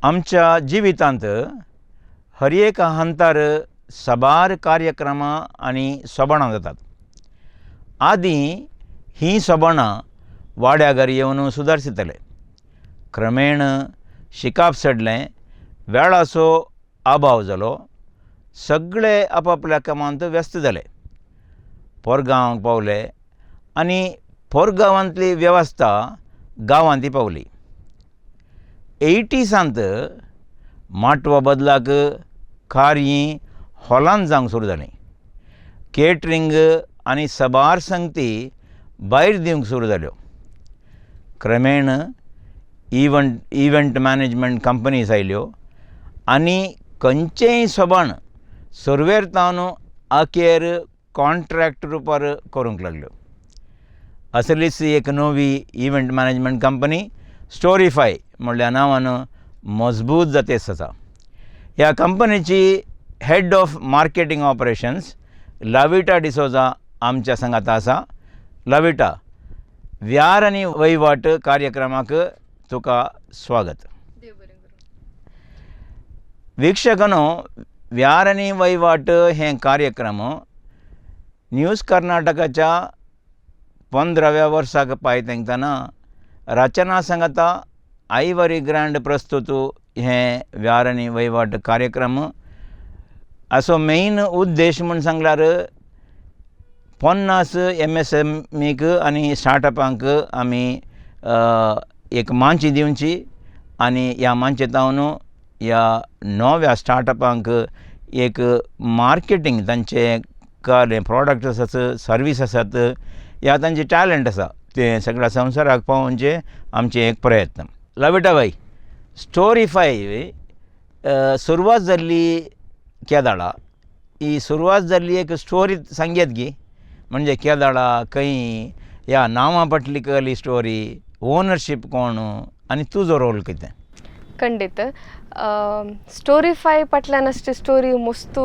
आमच्या जिवितांत हर एका हंतार साबार कार्यक्रमां आनी सोबणां जातात. आदीं हीं सोबणां वाड्यार येवन सुदारशिताले. क्रमेण शिकाप चडलें, वेळाचो अभाव जालो, सगळे आपआपल्या कामांत व्यस्त जाले, पोरगांवांक पावले आनी पोरगांवांतली वेवस्था गांवांत पावली. एटीजांत माटवा बदलाक कार्य हॉलांत जावंक सुरू जालीं. केटरींग आनी साबार संगती भायर दिवंक सुरू जाल्यो. क्रमेण इव्हंट मॅनेजमेंट कंपनीज आयल्यो आनी खंयचेंय सोबण सुरवेर तावन अखेर कॉन्ट्रॅक्ट रुपार करूंक लागल्यो. असलीच एक नवी इव्हंट मॅनेजमेंट कंपनी स्टोरीफाय म्हणल्या नांवान मजबूत जातेस आसा. ह्या कंपनीची head of marketing operations Lavita D'Souza आमच्या सांगाता आसा. लविटा, व्यार आनी वहिवाट कार्यक्रमाक तुका स्वागत. वीक्षकांनो, व्यार आनी वहिवाट हें कार्यक्रम न्यूज कर्नाटकाच्या 15व्या वर्साक पांय तेंकतना रचना सांगाता आयवरी ग्रँड प्रस्तुत हें व्यार आनी वहिवाट कार्यक्रम. असो मेन उद्देश म्हूण सांगल्यार 50 एमएसएमईक आनी स्टार्टअपांक आमी एक मांची दिवची आनी ह्या मांचे तावन ह्या नव्या स्टार्टअपांक एक मार्केटींग, तांचे कार्य, प्रोडक्ट आसात, सर्वीस आसात, या तांचे टॅलंट आसा तें सगळ्या संवसाराक पावोवचें आमचें एक प्रयत्न. लविटा बाई, स्टोरीफाय सुरवात जाल्ली केदाळा? ही सुरवात जाल्ली एक स्टोरी सांगयत गी, म्हणजे केदाळा, खंय, ह्या नांवा फाटली कहली स्टोरी, ओनरशीप कोण आनी तुजो रोल कितें? ಖಂಡಿತ, स्टोरीफाय फाटल्यान आसची स्टोरी मस्तू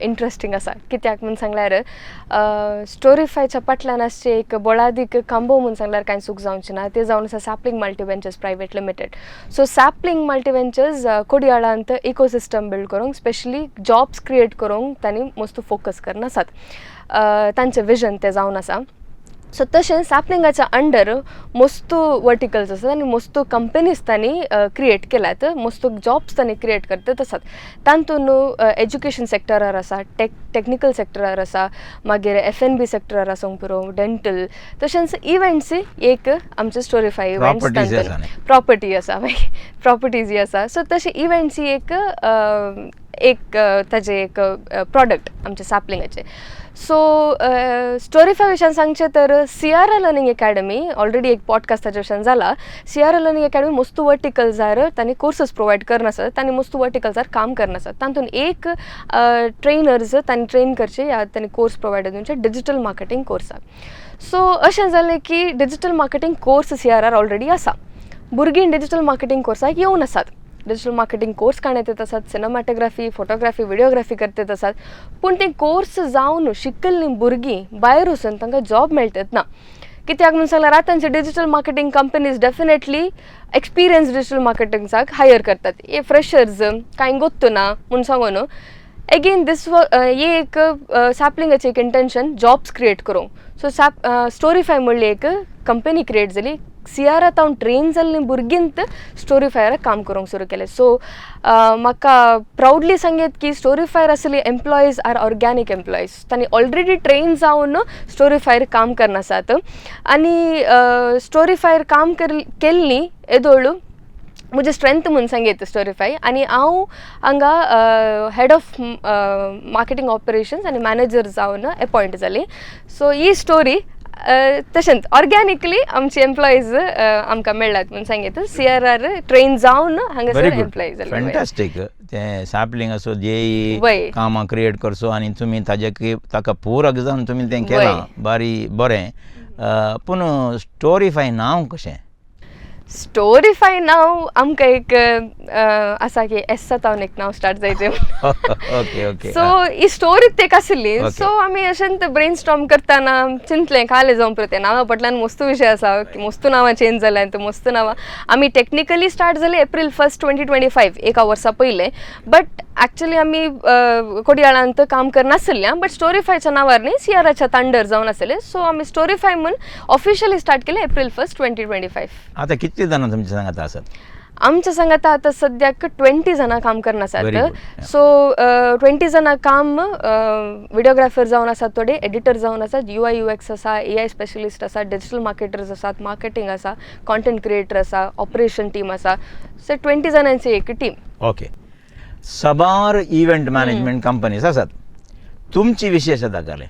इंट्रस्टींग आसा. कित्याक म्हूण सांगल्यार स्टोरीफायच्या फाटल्यान आसचे एक बळादीक खांबो म्हूण सांगल्यार कांय चूक जावची ना, ते जावन आसा sapling multi ventures private limited. So sapling multi ventures कोडियाळांत ecosystem build करूंक, स्पेशली जॉब्स क्रिएट करूंक तांणी मस्तू फोकस करून आसात. तांचें विजन तें जावन आसा. सो तशें सॅपलिंगाच्या अंडर मस्तू वर्टिकल्स आसात आनी मस्तू कंपनीज तांणी क्रिएट केल्यात, मस्तू जॉब्स तांणी क्रिएट करतात आसात. तातूंत एज्युकेशन सेक्टरार आसा, टॅक्निकल सेक्टरार आसा, मागीर एफएनबी सेक्टरार आसूंक पुरो, डेंटल, तशेंच इव्हेंट्स एक आमचे स्टोरीफाय इव्हेंट्स. Properties आसा न्ही? प्रॉपर्टी आसा, मागीर प्रॉपर्टीज आसा. सो तशें इव्हेंट्स ही एक एक ताजें एक प्रॉडक्ट आमच्या सॅपलिंगाचें. सो स्टोरीफाय विशयान सांगचें तर सिआरा लर्नींग एकॅडमी, ऑलरेडी एक पॉडकास्ट ताच्या विशयान जाला. सिआरा लर्नींग एकॅडमी मस्तू वर्टिकल्सार तांणी कोर्सीस प्रोवायड करना आसात, तांणी मस्तू वर्टिकल्सार काम करना आसात. तातूंत एक ट्रेनर्स तांणी ट्रेन करचे या तांणी कोर्स प्रोवायड दिवचे डिजिटल मार्केटींग कोर्साक. सो अशें जालें की digital marketing course CRR already आसा. भुरगीं डिजिटल मार्केटींग कोर्साक येवन आसात, डिजिटल मार्केटींग कोर्स काडत येत आसात, सिनेमॅटोग्राफी, फोटोग्राफी, व्हिडियोग्राफी करत आसात. पूण ते कोर्स जावन शिकल्लीं भुरगीं भायर वचून तांकां जॉब मेळटत ना. कित्याक म्हूण सांगल्यार आतांचे digital marketing companies definitely experience digital मार्केटिंग्साक higher करतात, हे फ्रेशर्स कांय गोत्तू ना म्हूण सांगून. एगेन दीस ही एक सॅपलिंगाची एक इंटेन्शन जॉब्स क्रिएट करूंक. सो सॅप स्टोरीफाय म्हणली एक कंपनी क्रिएट जाली. सिआरा तावन ट्रेन जाल्लीं भुरगींत स्टोरीफायर काम करूंक सुरू केलें. सो म्हाका प्रावडली सांगयत की स्टोरीफायर आसली एम्प्लॉईज आर ऑर्गॅनीक एम्प्लॉईज. तांणी ऑलरेडी ट्रेन जावन स्टोरीफायर काम करना आसात आनी स्टोरीफायर काम केल्ली येदोळ म्हजें स्ट्रेंथ म्हूण सांगयत स्टोरीफाय. आनी हांव हांगा हेड ऑफ मार्केटींग ऑपरेशन्स आनी मॅनेजर जावन एपॉयंट जाली. सो ही स्टोरी तशेंच ऑर्गॅनिकली आमची एम्प्लॉईज आमकां मेळ्ळ्यात म्हूण सांगयत, सीआरआर ट्रेन जावन हांगासर व्हेरी गुड. एम्प्लॉई जाले. फॅन्टास्टीक. तें सॅपलिंग असो ध्येय कामां क्रिएट करचो आनी तुमी ताजे ताका पूरक जावन तुमी तें केलां, बारी बरें. पूण स्टोरीफाय नांव कशें? स्टोरीफाय नांव आमकां एक आसा की एस जावन एक नांव स्टार्ट जायचें. ओके ओके सो ही स्टोरी एक आशिल्ली. Okay. सो आमी अशेंच ब्रेन स्टॉर्म करतना चिंतलें काले जावन पळय, नांवा फाटल्यान मस्तू विशय आसा की मस्तू नांवां चेंज जाल्यात, मस्तू नांवां. आमी टॅक्निकली स्टार्ट जाले April 1, 2025, एका वर्सा पयलें, बट एक्चुअली आमी कोडियाळांत काम करनासलें, बट स्टोरीफायच्या नांवार न्ही, सियाराच्या अंडर जावन आसलें. सो आमी स्टोरीफाय म्हूण ऑफिशियली स्टार्ट केलें April 1, 2025. आतां कितली जाणां तुमच्या सांगात आसात? आमच्या सांगाता आतां सद्याक 20 जाणां काम करना आसात. Very good, yeah. सो 20 जाणां काम, विडियोग्राफर जावन आसात थोडे, एडिटर जावन आसात, UI UX आसा, एआय स्पेशलिस्ट आसा, डिजिटल मार्केटर्स आसात, मार्केटिंग आसा, कॉन्टेंट क्रिएटर आसा, ऑपरेशन टीम आसा. सो 20 जाणांची एक टीम. ओके, साबार इव्हेंट मॅनेजमेंट कंपनीज आसात, तुमची विशेशता कालें?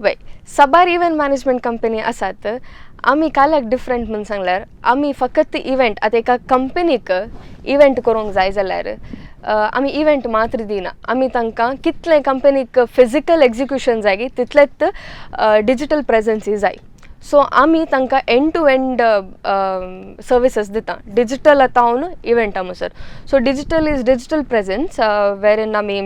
वय, साबार इव्हेंट मॅनेजमेंट कंपनी आसात. आमी काल्याक डिफरंट म्हूण सांगल्यार, आमी फकत इव्हेंट, आतां एका कंपनीक इव्हेंट करूंक जाय जाल्यार आमी इव्हेंट मात्र दिना. आमी तांकां कितलें कंपनीक फिजिकल एक्जिक्युशन जाय तितलेंच डिजिटल प्रेजन्सूय जाय. सो आमी तांकां एंड टू एंड सर्विसीस दिता, डिजिटल आतां इव्हेंटा म्हणसर. So digital is digital presence, wherein आमी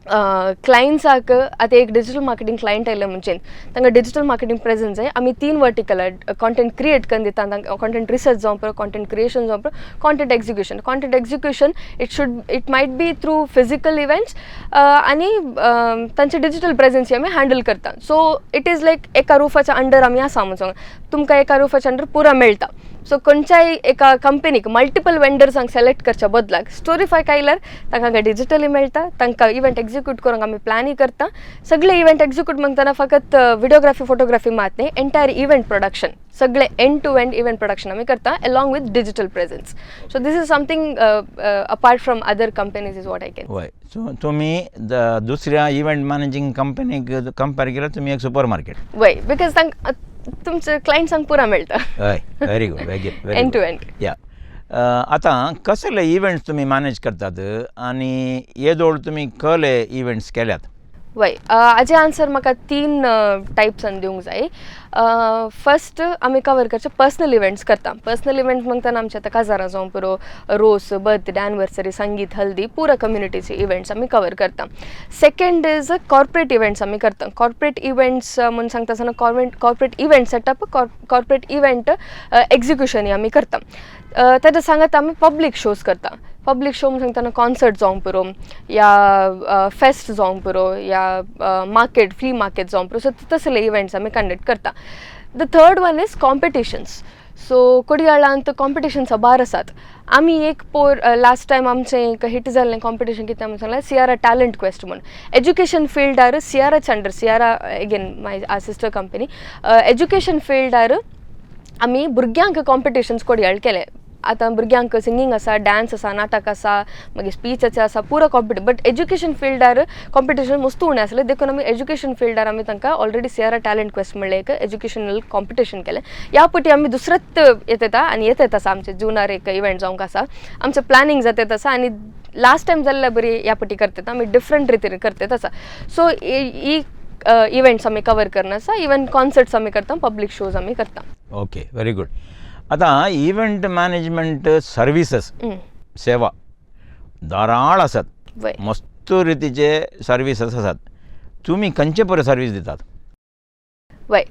क्लायंट्साक, आतां एक डिजिटल मार्केटिंग क्लायंट आयले म्हणजे तांकां डिजिटल मार्केटिंग प्रेजन्स जाय. आमी तीन वर्टिकल कॉन्टेंट क्रिएट करून दिता तांकां, कॉन्टेंट रिसर्च जावं पळय, कॉन्टेंट क्रिएशन जावं पळय, content execution. Content execution, it might be through physical events आनी तांचे डिजिटल प्रेजन्सी आमी हँडल करता. सो it is like एका रुफाच्या अंडर आमी आसा म्हणून तुमकां एका रुफाच्या अंडर पुरा मेळटा. सो खंयच्याय एका कंपनीक मल्टिपल वेंडर्सांक सिलेक्ट करच्या बदलाक स्टोरीफाय आयल्यार तांकां डिजिटली मेळटा, तांकां इव्हेंट एक्झिक्यूट करूंक आमी प्लॅनूय करता सगळे. इव्हेंट एक्झिक्यूट म्हणतना फकत विडियोग्राफी, फोटोग्राफी मात न्ही, एंटायर इव्हेंट प्रोडक्शन, सगळे end to end event production आमी करता along with digital presence. So this is something apart from other companies is what I can वय, सो तुमी दुसऱ्या इव्हेंट मॅनेजिंग कंपनीक कंपेर केल्यार तुमी एक सुपर मार्केट. वय, because तांकां तुमचे क्लायंट्सांक पुरा मेळटा. हय, very good, very very. End to end. या, आतां कसले इव्हेंट्स तुमी मॅनेज करतात आनी येदोळ तुमी कसले इव्हेंट्स केल्यात? वय, हाजे आन्सर म्हाका तीन टायप्सान दिवंक जाय. फर्स्ट आमी कवर करचे पर्सनल इव्हेंट्स करता. पर्सनल इव्हेंट म्हणटाना आमचे आतां काजारां जावं पुरो, रोस, बर्थडे, एनिवर्सरी, संगीत, हल्दी, पुरा कम्युनिटीचे इव्हेंट्स आमी कवर करता. सेकंड is corporate events आमी करता. कॉर्पोरेट इव्हेंट्स म्हूण सांगता आसतना corporate event setup, corporate event एक्झिक्युशनूय आमी करता. ताच्या सांगात आमी पब्लीक शोज करता. पब्लीक शो म्हूण सांगतना कॉन्सर्ट जावंक पुरो या फेस्ट जावंक पुरो या मार्केट, फ्ली मार्केट जावंक पुरो. सो तसले इव्हेंट्स आमी कंडक्ट करता. The third one is competitions. So कोडियाळांत competition साबार आसात. आमी एक पोर लास्ट टायम आमचें एक हिट जाल्लें कॉम्पिटिशन कितें म्हणून सांगल्यार सियारा टॅलंट क्वेस्ट म्हूण. एज्युकेशन फिल्डार सियाराच्या under, Sierra again my our sister company, education फिल्डार आमी भुरग्यांक कॉम्पिटिशन्स कोडयाळ केले. आतां भुरग्यांक सिंगींग आसा, डान्स आसा, नाटक आसा, मागीर स्पीचाचे आसा, पुरो competition. But education fielder competition मस्त उणें आसलें, देखून आमी एज्युकेशन फिल्डार आमी तांकां ऑलरेडी सियारा टॅलंट क्वेस्ट म्हणलें एक एज्युकेशनल कॉम्पिटिशन केलें. ह्या पटी आमी दुसरेच येत येता आनी येत येत आसा. आमचे जुनार एक इव्हेंट जावंक आसा, आमचें प्लॅनिंग जाता येत आसा आनी लास्ट टायम जाल्ल्या बरी ह्या पटी करतात आमी, डिफरंट रितीन करतात आसा. सो ही इव्हेंट्स आमी कवर करना आसा. इवन कॉन्सर्ट्स आमी करता, पब्लीक शोज आमी करता. Okay, very good. आतां इव्हेंट मॅनेजमेंट सर्विसीस, सेवा धाराळ आसात. मस्त रितीचे सर्विसीस आसात. तुमी खंयचे परी सर्वीस दितात? वय,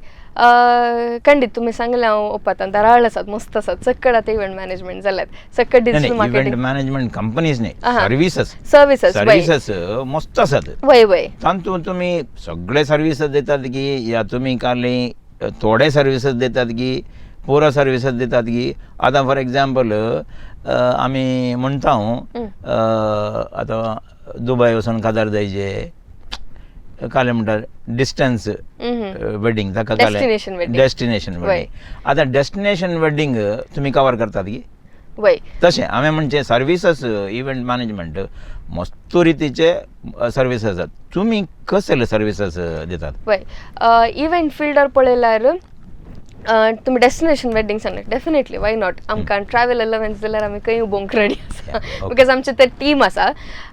खंडीत तुमी सांगलें, हांव ओपातां. धाराळ आसात, मस्त आसात, सक्कड आतां इव्हेंट मॅनेजमेंट जाल्यात सक्कड digital event marketing. Management companies न्ही, सर्विसीस. सर्विसीस, वय. सर्विसीस मस्त आसात. वय वय तातूंत तुमी सगळे सर्विसीस दितात की या तुमी खाली थोडे सर्विसीस दितात की पुरो सर्विसीस दितात की? आतां फॉर एग्जाम्पल आमी म्हणटा, आतां दुबय वचून काजार जायचे काले म्हणटात डिस्टन्स वेडिंग ताका. Destination wedding. Destination wedding. आतां डेस्टिनेशन वेडिंग तुमी कवर करतात की? वय. तशें हांवें म्हणचे सर्विसीस, इव्हेंट मॅनेजमेंट मस्त रितीचे सर्विसीस आसात, तुमी कसले सर्विसीस दितात? वय, इव्हेंट फिल्डार पळयल्यार तुमी डेस्टिनेशन वेडिंग सांगलें, डेफिनेटली, why not? आमकां ट्रॅवल अलावन्स जाल्यार आमी खंय उबोवंक रेडी आसा, because आमचें तें टीम आसा.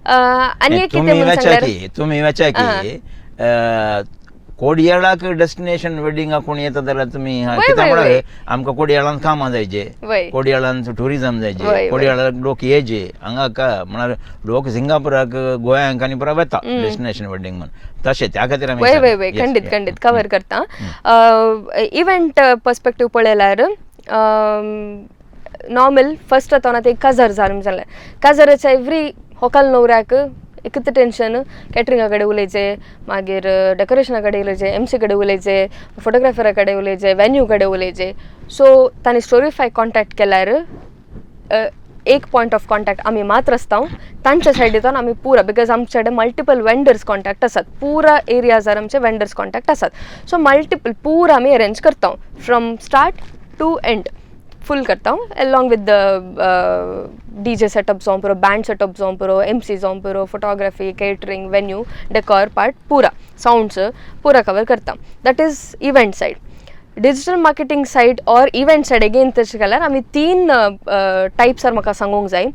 आनी एक कितें तुमी म्हणून वचा सांगल्यार की, तुमी वचा की कोडयाळाक डेस्टिनेशन वेडिंगाक कोण येता जाल्यार तुमी वय, कित्याक वय, म्हळ्यार वय. आमकां कोडयाळान कामां जायचे, वय. कोडयाळान टुरिजम वय, जायचे, वय. कोडयाळाक लोक येयचे हांगा म्हळ्यार लोक सिंगापुराक, गोंयांक आनी पुरा वता डेस्टिनेशन वेडिंग म्हण. तशें त्या खातीर आमी वय वय वय Yes, खंडीत, खंडीत कवर करता. इव्हेंट पर्सपेक्टीव पळयल्यार, नॉर्मल फर्स्ट आतां ते काजार जालें जालें, काजाराच्या एवरी होकल न्हवऱ्याक एकच टेन्शन, कॅटरिंगा कडेन उलयचें, मागीर डेकोरेशना कडेन उलयचें, एमसी कडेन उलयचें, फोटोग्राफरा कडेन उलयचें, वेन्यू कडेन उलयचें. सो तांणी स्टोरीफाय कॉन्टेक्ट केल्यार एक पॉयंट ऑफ कॉन्टॅक्ट आमी मात्र आसता तांच्या सायडींतल्यान. आमी पुरा, because आमचे कडेन मल्टिपल वेंडर्स कॉन्टॅक्ट आसात, पुरा एरियाजार आमचे वेंडर्स कॉन्टॅक्ट आसात. सो मल्टिपल पुरा आमी अरेंज करता, from start to end full करता, along with the DJ setup जावं पुरो, बँड सेटअप जावं पुरो, एमसी जावं पुरो, photography, catering, venue, decor part पुरा, सावंड्स पुरा कवर करता. That is event side. Digital marketing side or event side again तशें केल्यार आमी तीन टायप्सार म्हाका सांगूंक जाय.